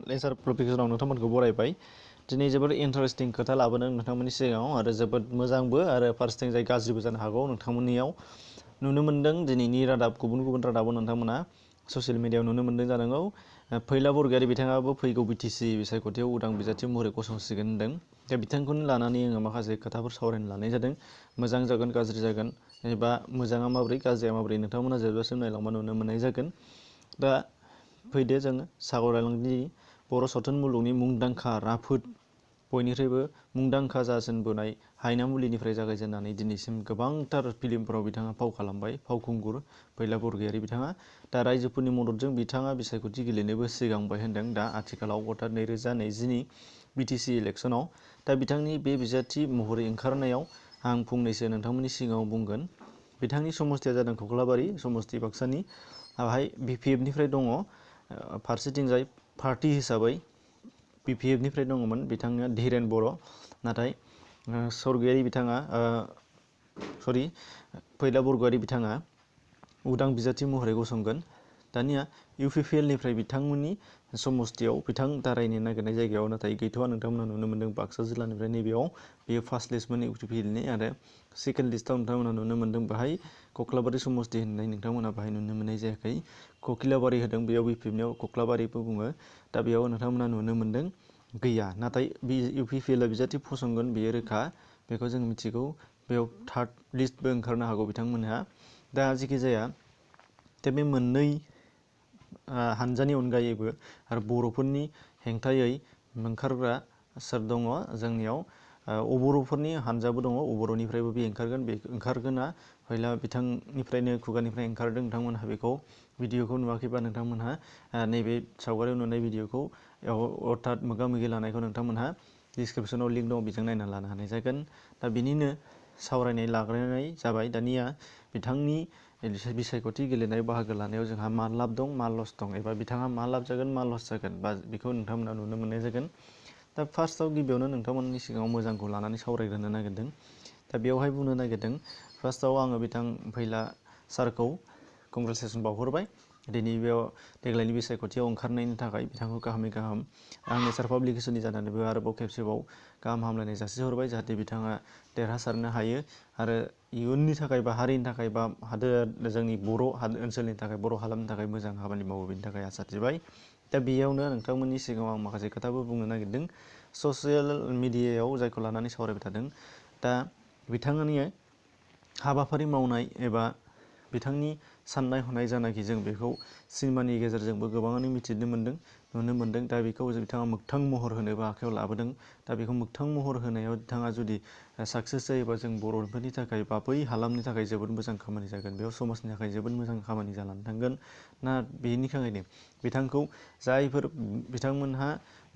Lissauer प्रफिकेसनाव नोंथांमोनखौ बरायबाय दिनै जोबोद interesting खोथा लाबोदों नोंथांमोननि सिगाङाव आरो जोबोद मोजांबो आरो फारसेथिं जाय गाज्रिबो जानो हागौ नोंथांमोननियाव नुनो मोन्दों दिनैनि रादाब गुबुन गुबुन रादाबाव नोंथांमोना ससियेल मिडियायाव नुनो मोन्दों जानांगौ फैला बरगयारी बिथाङाबो फैगौ बिटिसि बिसायख'थियाव उदां बिजाथि महरै गसंसिगोन होनदों दा बिथांखौनो लानानै आङो माखासे खोथाफोर सावरायनो लानाय जादों मोजां जागोन गाज्रि जागोन एबा मोजाङा माबोरै गाज्रिया माबोरै नोंथांमोना जोबजासिम नायलांबा नुनो मोननाय जागोन दा फैदो जोङो सावरायलांनि बर' सावथुन मुलुगनि मुंदांखा राफोद बयनिख्रुइबो मुंदांखा जाजेनबोनाय हायनामुलिनिफ्राय जागायजेननानै दिनैसिम गोबांथार फिल्मफोराव बिथाङा फाव खालामबाय फावखुंगुर फैला बरगयारी बिथाङा दा रायजोफोरनि मददजों बिथाङा बिसायख'थि गेलेनोबो सिगांबाय होनदों दा आथिखालाव अर्थात 2020नि बिटिसि इलेक्सनाव दा बिथांनि बे बिजाथि महरै ओंखारनायाव आं फंनैसो नोंथांमोननि सिगाङाव बुंगोन बिथांनि समस्थिया जादों कख्लाबारि समस्ति बाक्सानि बेहाय बिपिएफनिफ्राय दङ फारसेथिंजाय पार्टी हिसाबै बिपिएफनिफ्राय दङमोन बिथाङा धीरेन बर' नाथाय सरगयारी बिथाङा फैला बरगयारी बिथाङा उदां बिजाथि महरै गसंगोन दानिया इउपिपिएलनिफ्राय बिथांमोननि समस्तियाव बिथां दारायनो नागिरनाय जायगायाव नाथाय गैथ'आ नोंथांमोना नुनो मोन्दों बाक्सा जिल्लानिफ्राय नैबेयाव बेयो फार्स्ट लिस्टमोन इउपिपिएलनि आरो सेकेन्ड लिस्टआव नोंथांमोना नुनो मोन्दों बेहाय कख्लाबारि समस्ति होननाय नोंथांमोना बेहाय नुनो मोननाय जायाखै ककिलाबारि होदों बेयाव बिपिएफनियाव कख्लाबारिबो बुङो दा बेयाव नोंथांमोना नुनो मोन्दों गैया नाथाय बे इउपिपिएलआ बिजाथि फसंगोन बेयो रोखा बेखौ जों मिथिगौ बेयाव थार्ड लिस्टबो ओंखारनो हागौ बिथांमोनहा दा जेखि जाया दा बे मोननै हानजानि अनगायैबो आरो बर'फोरनि हेंथायै ओंखारग्रा सोर दङ जोंनियाव अबर'फोरनि हानजाबो दङ अबर'निफ्रायबो बे ओंखारगोना फैला बिथांनिफ्रायनो खुगानिफ्राय ओंखारदों नोंथांमोनहा बेखौ भिडिअखौ नुवाखैबा नोंथांमोनहा नैबे सावगारियाव नुनाय भिडिअखौ अर्थात मोगा मोगि लानायखौ नोंथांमोनहा डिसक्रिपसनाव लिंक दं बेजों नायना लानो हानाय जागोन दा बिनिनो सावरायनाय लाग्रोनाय जाबाय दानिया बिथांनि बिसायख'थि गेलेनाय बाहागो लानायाव जोंहा मा लाब दं मा लस दं एबा बिथाङा मा लाब जागोन मा लस जागोन बा बेखौ नोंथांमोना नुनो मोननाय जागोन दा फार्स्टआव गिबियावनो नोंथांमोननि सिगाङाव मोजांखौ लानानै सावरायग्रोनो नागिरदों दा बेवहाय बुंनो नागिरदों फार्स्टआव आङो बिथां फैला सारखौ कंग्रेचुलेसन बावहरबाय दिनै बेयाव देग्लायनि बिसायख'थियाव ओंखारनायनि थाखाय बिथांखौ गाहामै गाहाम आं नेचार पाब्लिकेसननि जानानैबो आरोबाव खेबसेबाव गाहाम हामलायनाय जासिहरबाय जाहाथे बिथाङा देरहासारनो हायो आरो इयुननि थाखाय बा हारिनि थाखाय बा जोंनि बर' ओनसोलनि थाखाय बर' हालामनि थाखाय मोजां खामानि मावो बेनि थाखाय आसा थिबाय दा बेयावनो नोंथांमोननि सिगाङाव आं माखासे खोथाबो बुंनो नागिरदों ससियेल मिडियायाव जायखौ लानानै सावरायबाय थादों दा बिथांनि हाबाफारि मावनाय एबा बिथांनि साननाय हनाय जानाखि जों बेखौ सिनेमानि गेजेरजोंबो गोबाङानो मिथिनो मोन्दों नुनो मोन्दों दा बेखौ बिथाङा मोगथां महर होनोबो आखायाव लाबोदों दा बेखौ मोगथां महर होनायाव बिथाङा जुदि साक्सेस जायोबा जों बर'फोरनि थाखाय बा बै हालामनि थाखाय जोबोद मोजां खामानि जागोन बेयाव समाजनि थाखाय जोबोद मोजां खामानि जानानै थांगोन ना बेनि थाखायनो बिथांखौ जायफोर बिथांमोनहा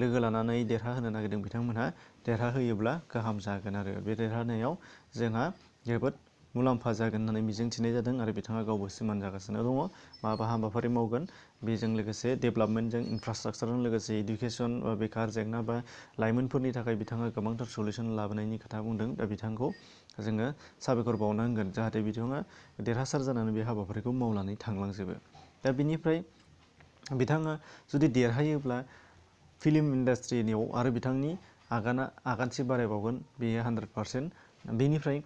लोगो लानानै देरहाहोनो नागिरदों बिथांमोनहा देरहाहोयोब्ला गाहाम जागोन आरो बे देरहानायाव जोंहा जोबोद मुलाम्फा जागोन होननानै मिजिंथिनाय जादों आरो बिथाङा गावबो सिमान जागासिनो दङ माबा हाबाफारि मावगोन बेजों लोगोसे डेभेलपमेन्टजों इनफ्रास्ट्राक्चारजों लोगोसे इडुकेसन बेकार जेंना बा लाइमोनफोरनि थाखाय बिथाङा गोबांथार सलिउसन लाबोनायनि खोथा बुंदों दा बिथांखौ जोङो साबायखर बावनांगोन जाहाथे बिथाङा देरहासार जानानै बे हाबाफारिखौ मावनानै थांलांजोबो दा बिनिफ्राय बिथाङा जुदि देरहायोब्ला फिल्म इन्डास्ट्रिनियाव आरो बिथांनि आगानसे बारायबावगोन बेयो 100% बेनिफ्राय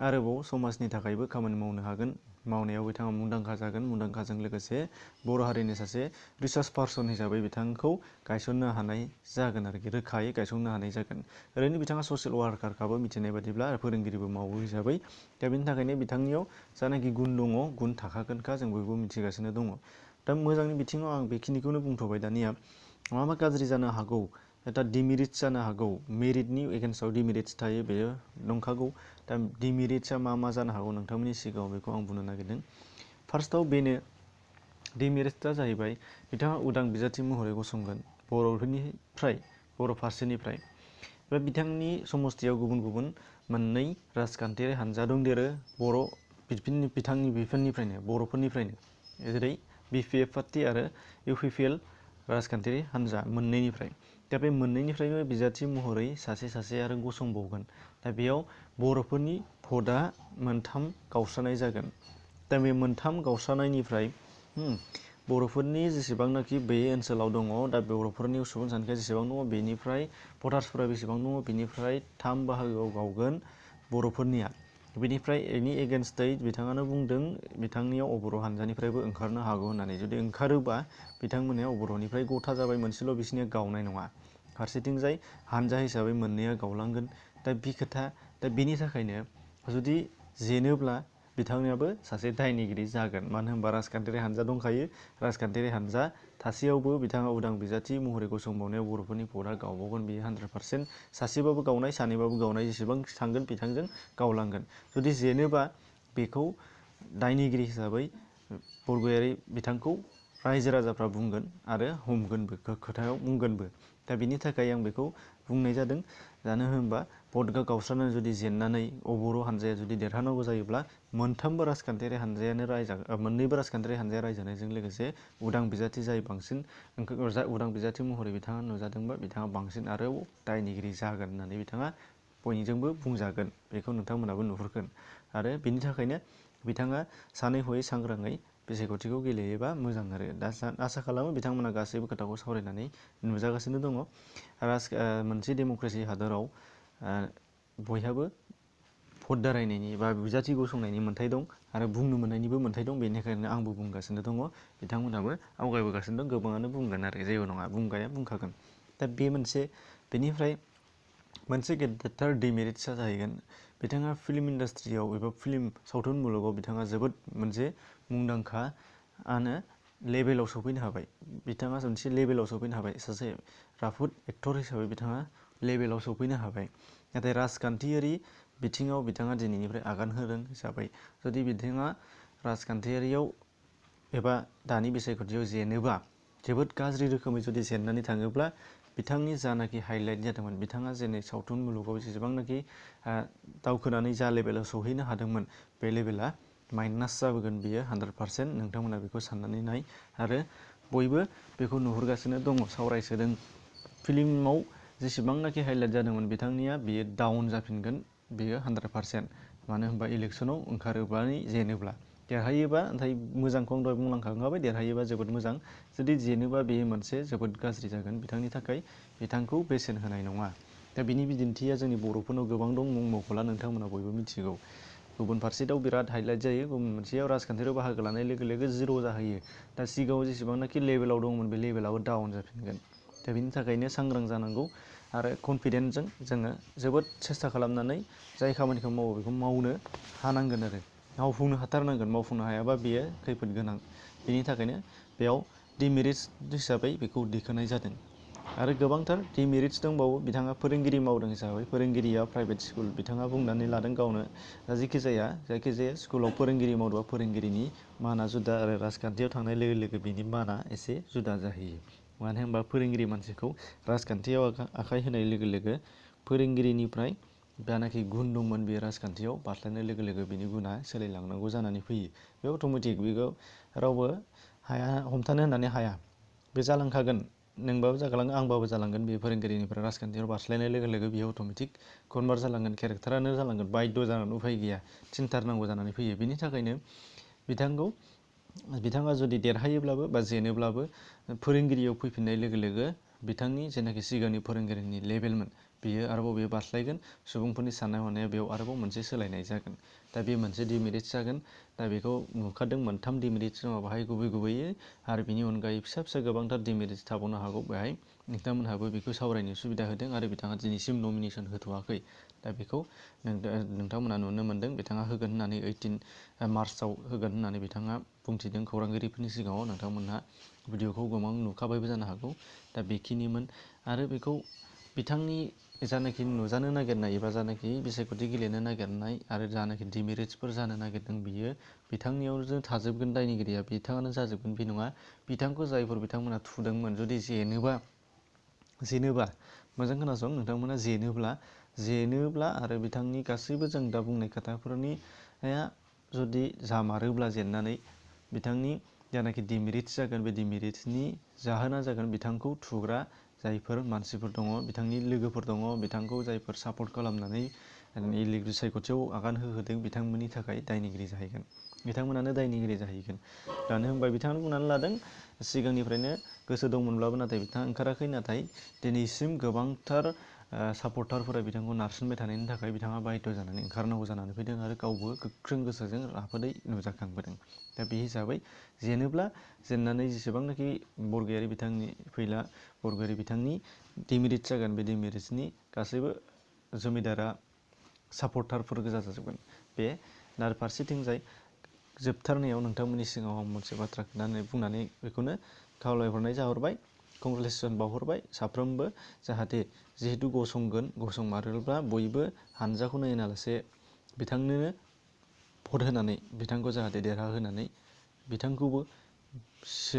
आरोबाव समाजनि थाखायबो खामानि मावनो हागोन मावनायाव बिथाङा मुंदांखा जागोन मुंदांखाजों लोगोसे बर' हारिनि सासे रिसार्च पार्सन हिसाबै बिथांखौ गायसननो हानाय जागोन आरोखि रोखायै गायसननो हानाय जागोन ओरैनो बिथाङा ससियेल वार्कारखाबो मिथिनाय बादिब्ला फोरोंगिरिबो मावो हिसाबै दा बेनि थाखायनो बिथांनियाव जानाखि गुन दङ गुन थाखागोनखा जों बयबो मिथिगासिनो दङ दा मोजांनि बिथिङाव आं बेखिनिखौनो बुंथ'बाय दानिया मा गाज्रि जानो हागौ दा डिमेरिट्स जानो हागौ मेरिटनि एगेन्स्टआव डिमेरिट्स थायो बेयो नंखागौ दा डिमेरिट्सआ मा जानो हागौ नोंथांमोननि सिगाङाव बेखौ आं बुंनो नागिरदों फार्स्टआव बेनो डिमेरिट्सआ जाहैबाय बिथाङा उदां बिजाथि महरै गसंगोन बर'फोरनिफ्राय बर' फारसेनिफ्राय बे बिथांनि समस्तियाव गुबुन गुबुन मोननै राजखान्थियारि हानजा दंदेरो बर' बिथांनि बेफोरनिफ्रायनो बर'फोरनिफ्रायनो जेरै बिपिएफ पार्टी आरो इउपिपिएल राजखान्थियारि हानजा मोननैनिफ्राय दा बे मोननैनिफ्रायबो बिजाथि महरै सासे आरो गसंबावगोन दा बेयाव बर'फोरनि भटआ मोनथाम गावस्रानाय जागोन दा बे मोनथाम गावस्रानायनिफ्राय बर'फोरनि जेसेबांनाखि बे ओनसोलाव दङ, दा बर'फोरनि सुबुं सानखोआ जेसेबां दङ बेनिफ्राय भटार्सफोरा बेसेबां दङ बेनिफ्राय 3 बाहागोआव गावगोन बर'फोरनिया। बेनिफ्राय एनि एगेन्स्टै बिथाङानो बुंदों बिथांनियाव अबर' हानजानिफ्रायबो ओंखारनो हागौ होननानै। जुदि ओंखारोबा बिथांमोननिया अबर'निफ्राय गथा जाबाय मोनसेल' बिसोरनिया गावनाय नङा। फारसेथिंजाय हानजा हिसाबै मोननैया गावलांगोन। दा बे खोथा, दा बेनि थाखायनो जुदि जेनोब्ला बिथांनियाबो सासे दायनिगिरि जागोन। मानो होनबा राजखान्थियारि हानजा दंखायो। राजखान्थियारि हानजा थासेयावबो बिथाङा उदां बिजाथि महरै गसंबावनायाव बर'फोरनि भटआ गावबावगोन, बेयो 100%। सासेबाबो गावनाय, सानैबाबो गावनाय, जेसेबां थांगोन बिथांजों गावलांगोन। जुदि जेनोबा बेखौ दायनिगिरि हिसाबै बरगयारि बिथांखौ रायजो राजाफ्रा बुंगोन आरो हमगोनबो, खोथायाव बुंगोनबो। दा बिनि थाखाय आं बेखौ बुंनाय जादों। मानो होनबा भट गावस्रानानै जुदि जेननानै अबर' हानजाया जुदि देरहानांगौ जायोब्ला मोनथामबो राजखान्थियारि हानजायानो मोननैबो राजखान्थियारि हानजाया रायजानायजों लोगोसे उदां बिजाथि जाय बांसिन उदां बिजाथि महरै बिथाङा नुजादोंबा बिथाङा बांसिन आरो दायनिगिरि जागोन होननानै बिथाङा बयनिजोंबो बुंजागोन। बेखौ नोंथांमोनाबो नुहुरगोन। आरो बिनि थाखायनो बिथाङा सानै हयै सांग्राङै बिसायख'थिखौ गेलेयोबा मोजां आरो। दा आसा खालामो बिथांमोना गासैबो खोथाखौ सावरायनानै नुजागासिनो दङ। मोनसे डेम'क्रेसि हादराव बयहाबो भट दारायनायनि बा बिजाथि गसंनायनि मोन्थाय दं आरो बुंनो मोननायनिबो मोन्थाय दं। बेनिखायनो आंबो बुंगासिनो दङ, बिथांमोनहाबो आवगायबोगासिनो दं। गोबाङानो बुंगोन आरो, जेबो नङा, बुंखागोन। दा बे मोनसे। बेनिफ्राय मोनसे गेदेरथार डिमेरिट्सआ जाहैगोन बिथाङा फिल्म इन्डास्ट्रियाव एबा सावथुन मुलुगाव बिथाङा जोबोद मोनसे मुंदांखाआनो लेभेलाव सफैनो हाबाय। बिथाङा मोनसे लेभेलाव सफैनो हाबाय। सासे राफोद एक्टर हिसाबै बिथाङा लेभेलाव सफैनो हाबाय। नाथाय राजखान्थियारि बिथिङाव बिथाङा दिनैनिफ्राय आगान होदों हिसाबै जुदि बिथाङा राजखान्थियारियाव एबा दानि बिसायख'थियाव जेनोबा, जोबोद गाज्रि रोखोमै जुदि जेननानै थाङोब्ला बिथांनि जानाखि हाइलाइट जादोंमोन, बिथाङा जेनै सावथुन मुलुगाव जेसेबांनाखि दावखोनानै जा लेभेलाव सहैनो हादोंमोन, बे लेभेला माइनास जाबोगोन। बियो 100%। नोंथांमोना बेखौ साननानै नाय। आरो बयबो बेखौ नुहुरगासिनो दङ, सावरायसोदों। फिल्माव जेसेबांनाखि हाइलाइट जादोंमोन बिथांनिया, बियो डाउन जाफिनगोन। बियो 100%। मानो होनबा इलेक्सनाव ओंखारोब्लानो जेनोब्ला, देरहायोबा नाथाय मोजांखौ आं दहाय बुंलांखाबाय, देरहायोबा जोबोद मोजां। जुदि जेनोबा बेयो मोनसे जोबोद गाज्रि जागोन बिथांनि थाखाय। बिथांखौ बेसेन होनाय नङा। दा बिनि बिदिन्थिया जोंनि बर'फोरनाव गोबां दं, मुं मख'ला, नोंथांमोना बयबो मिथिगौ। गुबुन फारसेयाव बिराद हाइलाइट जायो, गुबुन मोनसेयाव राजखान्थियाव बाहागो लानाय लोगो लोगो जिर' जाहैयो। दा सिगाङाव जेसेबांनाखि लेभेलाव दंमोन बे लेभेलाबो डाउन जाफिनगोन। दा बिनि थाखायनो सांग्रां जानांगौ आरो कनफिडेन्टजों जोङो जोबोद सेस्था खालामनानै जाय खामानिखौ मावो बेखौ मावनो हानांगोन आरो मावफुंनो हाथारनांगोन। मावफुंनो हायाबा बेयो खैफोद गोनां। बेनि थाखायनो बेयाव डिमेरिट्स हिसाबै बेखौ दैखांनाय जादों। आरो गोबांथार डिमेरिट्स दंबावो। बिथाङा फोरोंगिरि मावदों हिसाबै, फोरोंगिरिया प्राइभेट स्कुल बिथाङा बुंनानै लादों गावनो। दा जायखिजाया स्कुलाव फोरोंगिरि मावदोंबा फोरोंगिरिनि माना जुदा आरो राजखान्थियाव थांनाय लोगो लोगो बिनि माना एसे जुदा जाहैयो। मानो होनबा फोरोंगिरि मानसिखौ राजखान्थियाव आखाइ होनाय लोगो लोगो फोरोंगिरिनिफ्राय जानाखि गुन दंमोन बे राजखान्थियाव बारस्लायनाय लोगो लोगो बिनि गुना सोलायलांनांगौ जानानै फैयो। बे अट'मेटिक, बेखौ रावबो हाया, हमथानो होननानै हाया। बे जालांखागोन। नोंबाबो जालांगोन, आंबाबो जालांगोन। बे फोरोंगिरिनिफ्राय राजखान्थियाव बारस्लायनाय लोगो लोगो बेयो अट'मेटिक कनभार्ट जालांगोन, केरेक्टारानो जालांगोन। बायद' जानानै उफाय गैया, थिनथारनांगौ जानानै फैयो। बिनि थाखायनो बिथाङा जुदि देरहायोब्लाबो बा जेनोब्लाबो फोरोंगिरियाव फैफिननाय लोगो लोगो बिथांनि जेनाखि सिगांनि फोरोंगिरिनि लेभेलमोन बेयो आरोबाव बारस्लायगोन। सुबुंफोरनि साननाय हनाया बेयाव आरोबाव मोनसे सोलायनाय जागोन। दा बे मोनसे डिमेरिट्स जागोन। दा बेखौ नुखादों, मोनथाम डिमेरिट्स दङ बाहाय गुबैयै। आरो बिनि अनगायै फिसा फिसा गोबांथार डिमेरिट्स थाबावनो हागौ। बेहाय नोंथांमोनहाबो बेखौ सावरायनो सुबिदा होदों आरो बिथाङा दिनैसिम नमिनेसन होथ'वाखै। दा बेखौ नोंथांमोना नुनो मोन्दों। बिथाङा होगोन होननानै 18 मार्चआव होगोन होननानै बिथाङा बुंथिदों खौरांगिरिफोरनि सिगाङाव। नोंथांमोनहा भिडिअखौ गोबां नुखाबायबो जानो हागौ। दा बेखिनिमोन। आरो बेखौ बिथांनि जानाखि नुजानो नागिरनाय एबा जानाखि बिसायख'थि गेलेनो नागिरनाय आरो जानाखि डिमेरिट्सफोर जानो नागिरदों, बियो बिथांनियावनो थाजोबगोन। दायनिगिरिया बिथाङानो जाजोबगोन बे नङा। बिथांखौ जायफोर बिथांमोना थुदोंमोन, जुदि जेनोबा मोजां खोनासं, नोंथांमोना जेनोब्ला आरो बिथांनि गासैबो जों दा बुंनाय खोथाफोरनिया जुदि जामारोब्ला जेननानै, बिथांनि जानाखि डिमेरिट्स जागोन, बे डिमेरिट्सनि जाहोना जागोन बिथांखौ थुग्रा जायफोर मानसिफोर दङ, बिथांनि लोगोफोर दङ, बिथांखौ जायफोर सापर्ट खालामनानै बिसायख'थियाव आगान होहोदों, बिथांमोननि थाखाय दायनिगिरि जाहैगोन। बिथांमोनानो दायनिगिरि जाहैगोन। मानो होनबा बिथाङा बुंनानै लादों सिगांनिफ्रायनो गोसो दंमोनब्लाबो नाथाय बिथाङा ओंखाराखै, नाथाय दिनैसिम गोबांथार सापर्टारफोरा बिथांखौ नारसिनबाय थानायनि थाखाय बिथाङा बाध्य जानानै ओंखारनांगौ जानानै फैदों आरो गावबो गोख्रों गोसोजों राफोदै नुजाखांबोदों। दा बे हिसाबै जेनोब्ला जेननानै जेसेबांनाखि बरगयारि बिथांनि फैला बरगयारि बिथांनि डिमेरिट जागोन, बे डिमेरिट्सनि गासैबो जमिदारा सापर्टारफोर गोजा जाजोबगोन बे। आरो फारसेथिंजाय जोबथारनायाव नोंथांमोननि सिगाङाव आं मोनसे बाथ्रा बुंनानै बेखौनो खावलायहरनाय जाहरबाय, कंग्रेचुलेसन बावहरबाय साफ्रोमबो, जाहाथे जिहेतु गसंमारोब्ला बयबो हानजाखौ नायालासे बिथांनो भट होनानै बिथांखौ जाहाथे देरहाहोनानै बिथांखौबो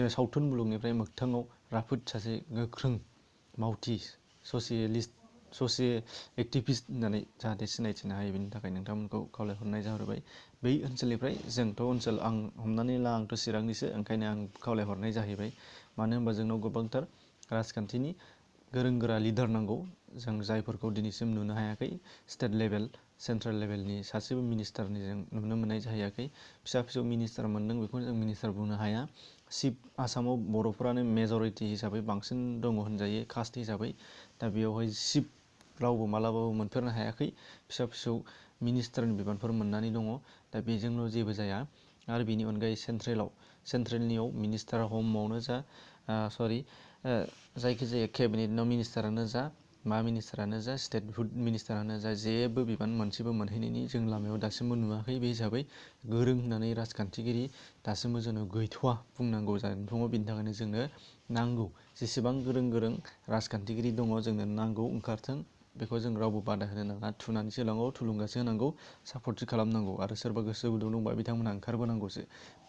सावथुन मुलुगनिफ्राय मोगथाङाव राफोद सासे गोख्रों मावथि ससियेल एक्टिभिस्ट होननानै जाहाथे सिनायथिनो हायो, बेनि थाखाय नोंथांमोनखौ खावलायहरनाय जाहरबाय। बै ओनसोलनिफ्राय जोंथ' ओनसोल आं हमनानै ला आंथ' चिरांनिसो, ओंखायनो आं खावलायहरनाय जाहैबाय। मानो होनबा जोंनाव गोबांथार राजखान्थिनि गोरों गोरा लिडार नांगौ, जों जायफोरखौ दिनैसिम नुनो हायाखै। स्टेट लेभेल सेन्ट्रेल लेभेलनि सासेबो मिनिस्टारनि जों नुनो मोननाय जाहैयाखै। फिसा फिसौ मिनिस्टार मोनदों, बेखौ जों मिनिस्टार बुंनो हाया। आसामाव बर'फोरानो मेजरिटि हिसाबै बांसिन दङ होनजायो कास्ट हिसाबै। दा बेयावहाय चिफ रावबो मालाबाबो मोनफेरनो हायाखै। फिसा फिसौ मिनिस्टारनि बिबानफोर मोननानै दङ। दा बेजोंल' जेबो जाया। आरो बेनि अनगायै सेन्ट्रेलनियाव मिनिस्टार हमआवनो जा जायखिजाया केबिनेटआव मिनिस्टारानो जा, मा मिनिस्टारानो जा, स्टेट फुड मिनिस्टारानो जा, जेबो बिबान मोनसेबो मोनहैनायनि जों लामायाव दासिमबो नुवाखै। बे हिसाबै गोरों होननानै राजखान्थिगिरि दासिमबो जोंनाव गैथ'वा बुंनांगौ जानानै दङ। बेनि थाखायनो जोंनो नांगौ, जेसेबां गोरों गोरों राजखान्थिगिरि दङ जोंनो नांगौ ओंखारथों। बेखौ जों रावबो बादा होनो नाङा, थुनानैसो होनांगौ, थुलुंगासो होनांगौ, सापर्टसो खालामनांगौ। आरो सोरबा गोसो गुदुं दंबा बिथांमोनहा ओंखारबोनांगौसो।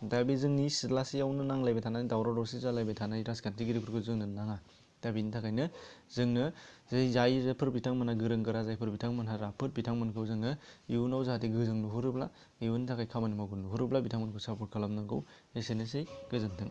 दा बे जोंनि सिथ्लासेयावनो नांलायबाय थानाय, दावराव दावसि जालायबाय थानाय राजखान्थिगिरिफोरखौ जोंनो नाङा। दा बेनि थाखायनो जोंनो जायफोर बिथांमोनहा गोरों गोरा, जायफोर बिथांमोनहा राफोद, बिथांमोनखौ जोङो इयुनाव जाहाथे गोजों नुहुरोब्ला, इयुननि थाखाय खामानि मावगोन नुहुरोब्ला बिथांमोनखौ सापर्ट खालामनांगौ। एसेनोसै, गोजोन्थों।